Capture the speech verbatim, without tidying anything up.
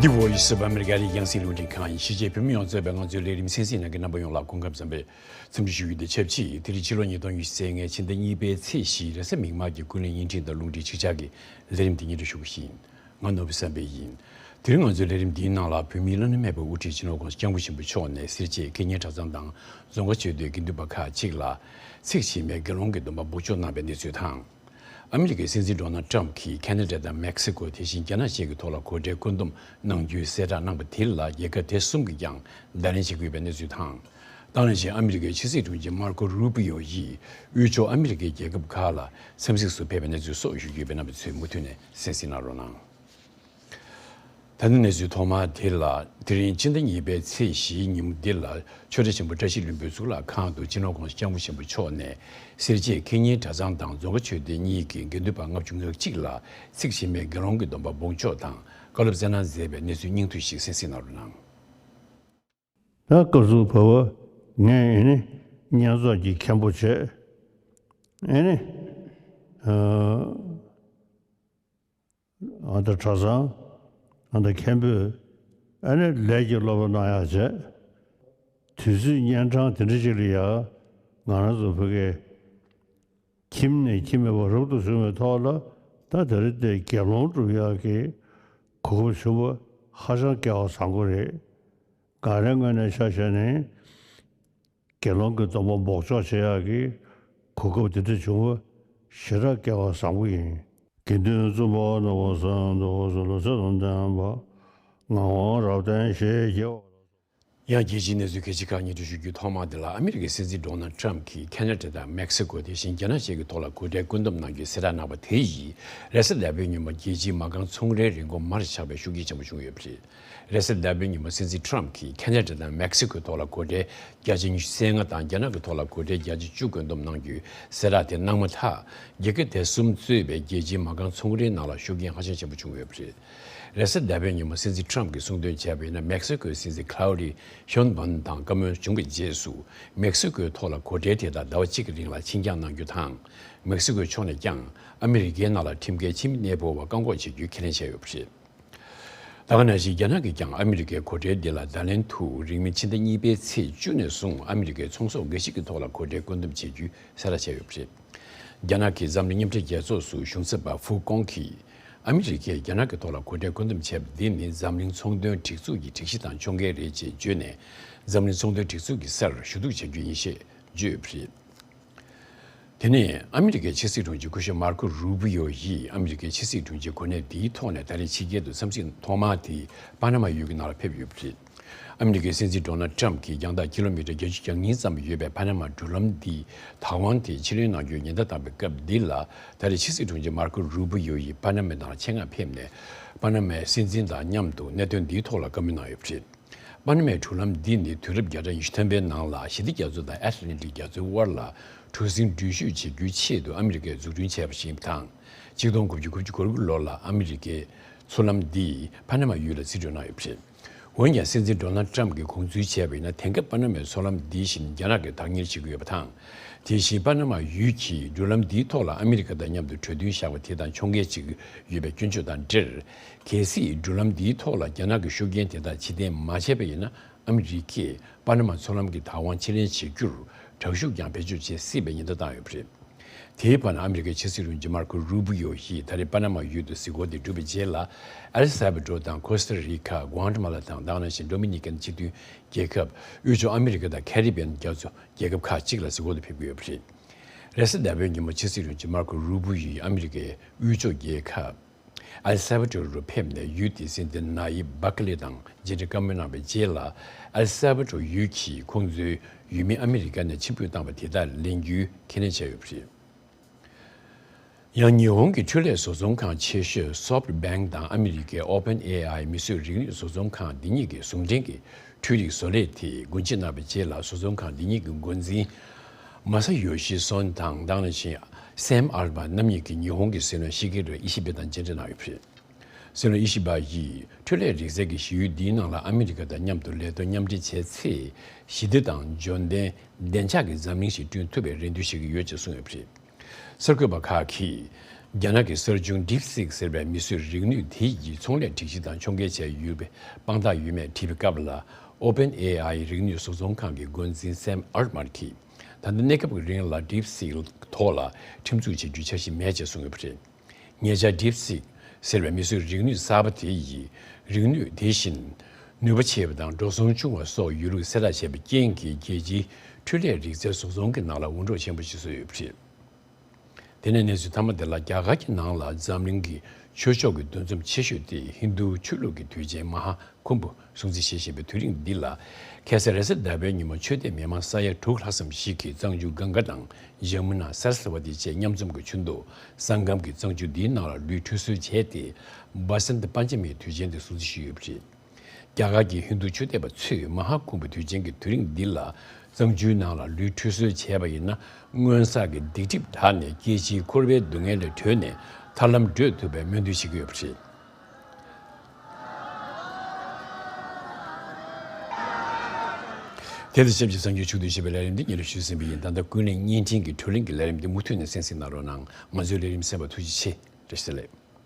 The Voice of America ལས། རྒྱང་སྲིང་རླུང་འཕྲིན་ཁང་ཡིན། ཕྱི་རྒྱལ་བོད་མི་ཡོངས་གཙོས་པའི་ང་ཚོའི་ལས་རིམ་གསན་གཟིགས་གནང་མཁན་རྣམ་པ་ཡོངས་ལ་སྐུ་ཁམས་བཟང་པའི་འཚམས་འདྲི་ཞུ་རྒྱུ་དང་ཆབས་ཅིག་དེ་རིང་ཕྱི་ལོ་ཉིས་སྟོང་ཉི་ཤུ་རྩ་ལྔའི་ཕྱི་ཟླ་གཉིས་པའི་ཚེས་བཞི་རེས་གཟའ་མིག་དམར་གྱི་ཀུན་གླེང་བརྙན་འཕྲིན་དང་རླུང་འཕྲིན་ཆིག་ཆར་གྱི་ལས་རིམ་འདི་སྙན་སྒྲོན་ཞུ་གི་ཡིན། ང་ནོར་བུ་བསམ་འཕེལ་ཡིན། དེ་རིང་ང་ཚོའི་ལས་རིམ་འདིའི་ནང་ལ་བོད་མིའི་བླ་ན་མེད་པའི་དབུ་ཁྲིད་སྤྱི་ནོར་༸གོང་ས་༸སྐྱབས་མགོན་ཆེན་པོ་མཆོག་ནས་སེར་བྱེས་ཁེ་ཉེན་གྲྭ་ཚང་དང་རྫོང་དཀར་ཆོས་སྡེའི་དགེ་འདུན་པ་ཁག་ཅིག་ལ་ཚེགས་ཆེ་བའི་དགེ་སློང་གི་སྡོམ་པ་འབོགས་ཆོག་གནང་བའི་གནས་ཚུལ་དང་། ཨ་མི་རི་ཀའི་སྲིད་འཛིན་ཌོ་ནལ་ཊམ་གྱིས་ཁེ་ན་ཌ་དང་མེག་སི་ཀོ། དེ་བཞིན་རྒྱ་ནག་བཅས་ཀྱི་ཐོག་ལ་གོ་གྲལ་བཀོད་འདོམས་གནང་རྒྱུའི་གསལ་བསྒྲགས་གནང་བ་དེ་ལ་རྒྱལ་ཁབ་དེ་གསུམ་གྱིས་ཀྱང་བརྡ་ལན་བྱེད་ཀྱི་ཡོད་པའི་གནས་ཚུལ་དང་། ད་ནང་བཞིན་ཨ་མི་རི་ཀའི་ཕྱི་སྲིད་དྲུང་ཆེ་མར་ཀོ་རུ་པི་ཡོ་ཡིས་དབུས་ཕྱོགས་ཨ་མི་རི་ཀའི་རྒྱལ་ཁབ་ཁག་ལ་འཚམས་གཟིགས་སུ་ཕེབས་པའི་གནས་ཚུལ་སོགས་ཞུ་རྒྱུ་ཡོད་པས། རྣམ་པ་ཚོས་མུ་མཐུད་ནས་གསན་གཟིགས་གནང་རོགས་གནང་། ད་ནི་གནས་ཚུལ་ཐོག་མ་དེ་ལ། དེ་རིང་ཕྱི་ཟླ་གཉིས་པའི་ཚེས་བཞིའི་ཉིན་མོ་འདི་ལ་ཆོས་གྲྭ་ཆེན་པོ་བཀྲ་ཤིས་ལྷུན་པོའི་གཙུག་ལག་ཁང་དུ་སྤྱི་ནོར་༸གོང་ས་༸སྐྱབས་མགོན་ཆེན་པོ་མཆོག་ནས་སེར་བྱེས་ཁེ་ཉིན་གྲྭ་ཚང་དང་རྫོང་དཀར་ཆོས་སྡེ་གཉིས་ཀྱི་དགེ་འདུན་པ་ལྔ་བཅུ་ང་གཅིག་ལ་ཚེགས་ཆེ་བའི་དགེ་སློང་གི་སྡོམ་པ་འབོགས་ཆོག་དང་བཀའ་སློབ་སྩལ་གནང་མཛད་པའི་གནས་ཚུལ་སྙིང་བསྡུས་ཤིག་གསན་གཟིགས་གནང་རོགས་གནང་། ད་སྐབས་སུ་བབ་པ་ངས་ཨེ་ནི་བསྙེན་རྫོགས་ཀྱི་མཁན་པོ་བྱས། ཨེ་ནི་ཨ་ད་གྲྭ་ཚང་། ཨ་ད་མཁན་པོས་ཨ་ནི་ལས་ཀྱི་སློབ་པ་གནང་ཡག་བྱས། དུས་ཚོད་གཉན་འཕྲང་དེ་འདྲ་ཅིག་ལ་ཡ་ང་རང་ཚོ་བོད་སྐད་ཁྱིམ་ནས་ཁྱིམ་མེད་པར་རབ་ཏུ་བྱུང་བའི་ཐོག་ལ། ད་དེ་རིང་དེ་དགེ་སློང་སྒྲུབ་ཡག་གི་གོ་སྐབས་བྱུང་བ་ཧ་ཅང་སྐལ་བ་བཟང་པོ་རེད། ང་རའི་ངོས་ནས་ཆ་བཞག་ནས། དགེ་སློང་གི་སྡོམ་པ་འབོགས་ཆོག་བྱེད་ཡག་གི་གོ་སྐབས་དེ་འདྲ་བྱུང་བ་ཞེ་དྲག་སྐལ་བ་བཟང་པོ་ཡིན། དགེ་འདུན་བཙུན་པ་ནོར་བུ་བཟང་འདུ་བ་སུ་ལ་ཚེ་དང་ལྡན་པ། ངག་དབང་རབ་བརྟན་ཞེས་བགྱི་བ། ཡང་རྒྱལ་སྤྱིའི་གནས་ཚུལ་ཁག་ཅིག་ཁག་སྙན་སྒྲོན་ཞུ་རྒྱུའི་ཐོག་མ་དེ་ལ། ཨ་མི་རི་ཀའི་སྲིད་འཛིན་ཌོ་ནལ་ཊམ་གྱིས་ཁེ་ན་ཌ་དང་མེག་སི་ཀོ། དེ་བཞིན་རྒྱ་ནག་བཅས་ཀྱི་ཐོག་ལ་གོ་གྲལ་བཀོད་འདོམས་གནང་རྒྱུའི་གསལ་བསྒྲགས་གནང་བ་དེ་ཡིས་རེས་གཟའ་ཟླ་བའི་ཉིན་མོ་རྒྱལ་སྤྱིའི་མ་རྐང་ཚོང་རའི་རིན་གོང་མར་ཆག་པའི་ཤུགས་རྐྱེན་ཆེན་པོ་བྱུང་ཡོད་པ་རེད། རེས་གཟའ་ཟླ་བའི་ཉིན་མོ་སྲིད་འཛིན་ཊམ་གྱིས་ཁེ་ན་ཌ་དང་མེག་སི་ཀོའི་ཐོག་ལ་གོ་གྲལ་བརྒྱ་ཆ་ཉི་ཤུ་རྩ་ལྔ་དང་རྒྱ་ནག་གི་ཐོག་ལ་གོ་གྲལ་བརྒྱ་ཆ་བཅུ་བཀོད་འདོམས་གནང་རྒྱུའི་གསལ་བསྒྲགས་དེ་གནང་མ་ཐག་རྒྱལ་ཁབ་དེ་གསུམ་གཙོས་པའི་རྒྱལ་སྤྱིའི་མ་རྐང་ཚོང་རའི་ནང་ལ་ཤུགས་རྐྱེན་ཧ་ཅང་ཆེན་པོ་བྱུང་ཡོད་པ་རེད། རེས་གཟའ་ཟླ་བའི་ཉིན་མོ་སྲིད་འཛིན་ཊམ་གྱིས་གསུངས་དོན་བྱས་པ་ཡིན་ན། མེག་སི་ཀོའི་སྲིད་འཛིན་ཁ་ལའོ་ཌི་ཤོན་བན་དང་བཀའ་མོལ་བྱུང་བའི་རྗེས་སུ། མེག་སི་ཀོའི་ཐོག་ལ་གོ་གྲལ་དེ་དག་ཟླ་བ་གཅིག་གི་རིང་ལ་ཕྱིར་འགྱངས་གནང་རྒྱུ་དང་། མེག་སི་ཀོའི་ཕྱོགས་ནས་ཀྱང་ཨ་མི་རི་ཀའི་ནང་ལ་ཁྲིམས་འགལ་ཕྱི་མི་གནས་སྤོ་བར་བཀག་འགོག་བྱེད་རྒྱུའི་ཁས་ལེན་བྱས་ཡོད་པ་རེད། ད་ག་ནང་བཞིན་རྒྱ་ནག་གིས་ཀྱང་ཨ་མི་རི་ཀའི་གོ་གྲལ་འདི་ལ་བརྡ་ལན་དུ་རིང་མིན་ཕྱི་ཟླ་གཉིས་པའི་ཚེས་བཅུ་ནས་བཟུང་ཨ་མི་རི་ཀའི་ཚོང་ཟོག་འགའ་ཞིག་གི་ཐོག་ལ་གོ་གྲལ་བཀོད་འདོམས་བྱེད་རྒྱུའི་གསལ་བསྒྲགས་བྱས་ཡོད་པ་རེད། རྒྱ་ནག་གི་འཛམ་གླིང་མཉམ་འབྲེལ་རྒྱལ་ཚོགས་སུ་གཞུང་ཚབ་པ་ཧྥུ་ཀོང་གིས། ཨ་མི་རི་ཀས་རྒྱ་ནག་གི་ཐོག་ལ་གོ་གྲལ་བཀོད་འདོམས་བྱས་པ་འདི་ནི་འཛམ་གླིང་ཚོང་དོན་སྒྲིག་འཛུགས་ཀྱི་སྒྲིག་གཞི་དང་ཕྱོགས་འགལ་རེད་ཅེས་བརྗོད་ནས། འཛམ་གླིང་ཚོང་དོན་སྒྲིག་འཛུགས་ཀྱི་སར་ཞུ་གཏུག་བྱ་རྒྱུ་ཡིན་ཞེས་བརྗོད་ཡོད་པ་རེད། དེ་ནས་ཨ་མི་རི་ཀའི་ཕྱི་སྲིད་དྲུང་ཆེ་སྐུ་ཞབས་མར་ཀོ་རུ་པི་ཡོ་ཡིས་ཨ་མི་རི་ཀའི་ཕྱི་སྲིད་དྲུང་ཆེའི་གོ་གནས་འདིའི་ཐོག་ནས་ད་རེས་ཕྱི་རྒྱལ་དུ་འཚམས་གཟིགས་ཐོག་མ་དེ་པ་ན་མ་ཡུལ་གྱི་ནང་ལ་ཕེབས་ཡོད་པ་རེད། ཨ་མི་རི་ཀའི་སྲིད་འཛིན་ཌོ་ནལ་ཊམ་གྱིས་རྒྱང་ཐག་ཀི་ལོ་མི་ཊར་བརྒྱད་ཅུ་གྱ་གཉིས་ཙམ་ཡོད་པའི་པ་ན་མ་འགྲུལ་ལམ་འདི་དང་ཝང་དེ་ཕྱིར་ལེན་གནང་རྒྱུའི་ཉེན་བརྡ་བཏང་བའི་སྐབས་འདི་ལ། ད་རེས་ཕྱི་སྲིད་དྲུང་ཆེ་མར་ཀོ་རུ་པི་ཡོ་ཡིས་པ་ན་མའི་ནང་ཆེད་མངགས་ཕེབས་ནས། པ་ན་མའི་སྲིད་འཛིན་དང་མཉམ་དུ་གནད་དོན་འདིའི་ཐོག་ལ་བཀའ་མོལ་གནང་ཡོད་པ་རེད། པ་ན་མའི་འགྲུལ་ལམ་འདི་ནི་དུས་རབས་བརྒྱ་ཕྲག་ཉི་ཤུ་ཐམ་པའི་ནང་ལ་ཞི་བདེ་རྒྱ་མཚོ་དང་ཨེཊ་ལན་ཊིག་རྒྱ་མཚོའི་དབར་ལ་གྲུ་གཟིངས་འགྲུལ་བཞུད་བྱེད་རྒྱུའི་ཆེད་དུ་ཨ་མི་རི་ཀས་འཛུགས་སྐྲུན་བྱས་པ་ཞིག་ཡིན་པ་དང་། གཅིག་སྟོང་དགུ་བརྒྱ་དགུ་བཅུ་གོ་དགུ་ལོ་ལ་ཨ་མི་རི་ཀས་མཚོ་ལམ་འདི་པ་ན་མ་ཡུལ་ལ་རྩིས་སྤྲོད་གནང་ཡོད་པ་རེད། འོན་ཀྱང་སྲིད་འཛིན་ཌོ་ནལ་ཊམ་གྱིས་དགོངས་ཚུལ་བྱས་པ་ཡིན་ན། དེང་སྐབས་པ་ན་མའི་མཚོ་ལམ་འདི་བཞིན་རྒྱ་ནག་གིས་བདག་གཉེར་བྱེད་ཀྱི་ཡོད་པ་དང་། དེ་བཞིན་པ་ན་མ་ཡུལ་གྱིས་འགྲུལ་ལམ་འདིའི་ཐོག་ལ་ཨ་མི་རི་ཀ་དང་མཉམ་དུ་གྲོས་མཐུན་བཞག་པ་དེ་དང་ཕྱོགས་འགལ་ཅིག་ཡོད་པའི་སྐྱོན་བརྗོད་དང་འབྲེལ། གལ་སྲིད་འགྲུལ་ལམ་འདིའི་ཐོག་ལ་རྒྱ་ནག་གི་ཤུགས་རྐྱེན་དེ་དག་ཕྱིར་འཐེན་མ་བྱས་པ་ཡིན་ན། ཨ་མི་རི་ཀས་པ་ན་མ་མཚོ་ལམ་གྱི་བདག་དབང་ཕྱིར་ལེན་བྱེད་རྒྱུར་དྲག་ཤུགས་ཀྱང་བེད་སྤྱོད་བྱེད་སྲིད་པའི་ཉེན་བརྡ་བཏང་ཡོད་པ་རེད། དེའི་བར་ན། ཨ་མི་རི་ཀའི་ཕྱི་སྲིད་དྲུང་ཆེ་མར་ཀོ་རུ་པི་ཡོ་ཡིས་ད་རེས་པ་ན་མ་ཡུལ་དུ་གཟིགས་སྐོར་དེ་གྲུབ་པའི་རྗེས་ལ། ཨེལ་སལ་བ་ཌོར་དང་ཀོ་སི་ཊ་རི་ཀ། གུ་ཨ་ཏི་མ་ལ་དང་། ད་ག་ནང་བཞིན་ཌོ་མི་ནི་ཀན་སྤྱི་མཐུན་རྒྱལ་ཁབ། དབུས་ཕྱོགས་ཨ་མི་རི་ཀ་དང་ཁེ་རི་བི་ཡན་རྒྱ་མཚོ་རྒྱལ་ཁབ་ཁག་ཅིག་ལ་གཟིགས་སྐོར་དུ་ཕེབས་ཀྱི་ཡོད་པ་རེད། རེས་གཟའ་ཟླ་བའི་ཉིན་མོ་ཕྱི་སྲིད་དྲུང་ཆེ་མར་ཀོ་རུ་པི་ཡོ་ཡིས་ཨ་མི་རི་ཀའི་དབུས་ཕྱོགས་རྒྱལ་ཁབ་ཨེལ་སལ་བ་ཌོར་རུ་ཕེབས་ནས། ཡུལ་དེའི་སྲིད་འཛིན་ན་ཡིབ་བྷག་ལེ་དང་མཇལ་འཕྲད་བཀའ་མོལ་གནང་བའི་རྗེས་ལ། ཨེལ་སལ་བ་ཌོར་ཡུལ་གྱིས་ཁོང་ཚོའི་ཡུལ་མི་ཨ་མི་རི་ཀ་ནས་ཕྱིར་འབུད་བཏང་བ་དེ་དག་ལེན་རྒྱུའི་ཁས་ལེན་བྱས་ཡོད་པ་རེད། ཡང་ཉི་ཧོང་གི་འཕྲུལ་ལས་བཟོ་ཚོང་ཁང་ཆེ་ཤོས་སོཕ་ཊི་བྷེང་ཀི་དང་ཨ་མི་རི་ཀའི་ཨོ་པན་ཨེ་ཨའི་མིས་བཟོས་རིག་ནུས་བཟོ་ཚོང་ཁང་འདི་གཉིས་ཀྱི་ཟུང་འབྲེལ་གྱི་འཕྲུལ་རིག་བཟོ་ལས་དེ་སྒོ་འབྱེད་གནང་བའི་རྗེས་ལ། བཟོ་ཚོང་ཁང་འདི་གཉིས་ཀྱི་འགོ་འཛིན་མ་ས་ཡོ་ཤི་སོན་དང་། ད་ག་ནང་བཞིན་སེམ་ཨལ་བྷ་རྣམ་གཉིས་ཀྱིས་ཉི་ཧོང་གི་སྲིད་བློན་ཤི་གེ་རུ་ཨི་ཤི་བྷེ་དང་མཇལ་འཕྲད་གནང་ཡོད་པ་རེད། སྲིད་བློན་ཨི་ཤི་བྷ་ཡིས་འཕྲུལ་ལས་རིག་རྩལ་གྱི་གཞི་ཡུལ་འདིའི་ནང་ལ་ཨ་མི་རི་ཀ་དང་མཉམ་དུ་ལས་དོན་མཉམ་འབྲེལ་བྱས་ཚེ། ཞི་བདེ་དང་འབྱོར་ལྡན་བདེ་འཇགས་ཀྱི་འཛམ་གླིང་ཞིག་བསྐྲུན་ཐུབ་པའི་རེ་འདུན་བཞེས་ཀྱི་ཡོད་ཅེས་གསུངས་ཡོད་པ་རེད། གསར་འགོད་པ་ཁག་གིས་ རྒྱ་ནག་གི་གསར་བྱུང་DeepSeek་ཟེར་བའི་མིས་བཟོས་རིག་ནུས་དེ་ཡིས་ཚོང་ལས་སྒྲིག་གཞི་དང་ཕྱོགས་འགལ་བྱས་ཡོད་པའི་དཔང་རྟགས་ཡོད་མེད་དྲིས་པའི་སྐབས་ལ། OpenAI་རིག་ནུས་བཟོ་ཚོང་ཁང་གི་འགོ་འཛིན་Sam Altman་གྱིས། ད་ལྟ་གནས་སྐབས་ཀྱི་རིང་ལ་DeepSeek་ཐོག་ལ་ཁྲིམས་འཛུགས་བྱེད་རྒྱུའི་འཆར་གཞི་མེད་ཅེས་གསུངས་ཡོད་པ་རེད། ཉེ་ཆར་DeepSeek་ཟེར་བའི་མིས་བཟོས་རིག་ནུས་གསར་པ་དེ་ཡིས་རིག་ནུས་དེ་བཞིན་ནུས་པ་ཆེ་བ་དང་འགྲོ་སོང་ཆུང་བ་སོགས་ཡོད་ལུགས་གསལ་བསྒྲགས་བྱས་པའི་རྐྱེན་གྱིས། རྒྱལ་སྤྱིའི་འཕྲུལ་ལས་རིག་རྩལ་བཟོ་ཚོང་གི་ནང་ལ་འུར་སྒྲོག་ཆེན་པོ་ཞིག་བཟོས་ཡོད་པ་རེད། དེ་ནས་གནས་ཚུལ་མཐའ་མ་དེ་ལ། རྒྱ་གར་གྱི་ནང་ལ་འཛམ་གླིང་གི་ཆོས་ཕྱོགས་ཀྱི་འདུ་འཛོམས་ཆེ་ཤོས་དེ་ཧིན་རྡུ་ཆོས་ལུགས་ཀྱི་དུས་ཆེན་མ་ཧཱ་ཀུམ་བྷ་སྲུང་བརྩི་བྱེད་བཞིན་པའི་དུས་རིང་འདི་ལ། ཁ་སང་རེས་གཟའ་ཟླ་བའི་ཉིན་མོ་ཆོས་དད་མི་མང་ས་ཡ་དྲུག་ལྷག་ཙམ་ཞིག་གིས་གཙང་ཆུ་གངྒཱ་དང་ཇ་མུ་ན་སར་སི་ཝ་ཏི་བཅས་མཉམ་འཛོམས་ཀྱི་ཆུ་མདོག་སང་སྐམ་གྱི་གཙང་ཆུ་འདིའི་ནང་ལ་ལུས་ཁྲུས་གསོལ་བྱས་ཏེ། བ་སན་ཏི་པན་ཅ་མིའི་དུས་ཆེན་དེ་སྲུང་བརྩི་ཞུས་ཡོད་པ་རེད། རྒྱ་གར་གྱི་ཧིན་རྡུ་ཆོས་དད་པ་ཚོས་མ་ཧཱ་ཀུམ་བྷ་དུས་ཆེན་གྱི་དུས་རིང་འདི་ལ་གཙང་ཆུའི་ནང་ལ་ལུས་ཁྲུས་གསོལ་བྱས་པ་ཡིན་ན། སྔོན་བསགས་ཀྱི་སྡིག་སྒྲིབ་དག་ནས་སྐྱེ་འཆིའི་འཁོར་བའི་སྡུག་བསྔལ་ལས་གྲོལ་ནས་ཐར་ལམ་བགྲོད་ཐུབ་པའི་སྨོན་འདུན་བྱེད་ཀྱི་ཡོད་པ་རེད། དེ་དང་ཆབས་ཅིག་གཙང་ཆུ་ཕྱོགས་བསྡུས་ཞེས་པའི་ལས་རིམ་འདི་སྙན་སྒྲོན་ཞུས་ཟིན་པ་ཡིན། ད་ལྟ་ཀུན་གླེང་བརྙན་འཕྲིན་གྱི་བགྲོ་གླེང་གི་ལས་རིམ་འདི་མུ་མཐུད་ནས་གསན་གཟིགས་གནང་རོགས་གནང་། ང་ཚོའི་ལས་རིམ་གསན་པར་ཐུགས་རྗེ་ཆེ། བཀྲ་ཤིས་བདེ་ལེགས།